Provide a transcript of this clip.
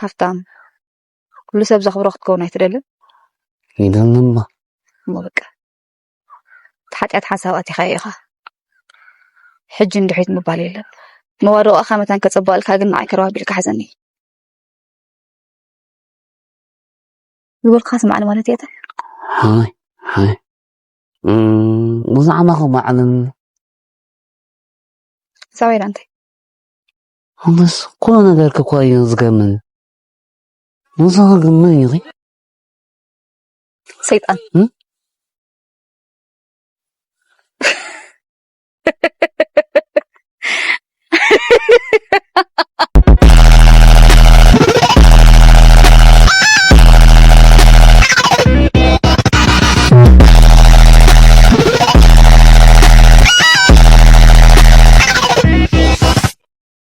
ሃፍታም፣ ኩሉ ሰብ ዘኽብሮ ክትከውን ኣይትደልን? ይደልንማ እሞ በቃ፣ እቲ ሓጢኣት ሓንሳብ ኣቲኻዮ ኢኻ። ሕጂ እንድሕሪት ምባል የለን። መዋድቑኻ መታን ከጸብቐልካ ግን ንዓይ ከረባቢልካ ሓዘኒ። ዝበልካ ስማዕኒ ማለት እየ። ሓይ ሓይ ብዛዕባኹ ባዕልን ሳባይ ዳንታይ ኣነስ ኩሉ ነገር ክኳ እዩ ዝገምን። ንስኺ ግን መን ኢኺ? ሰይጣን እም?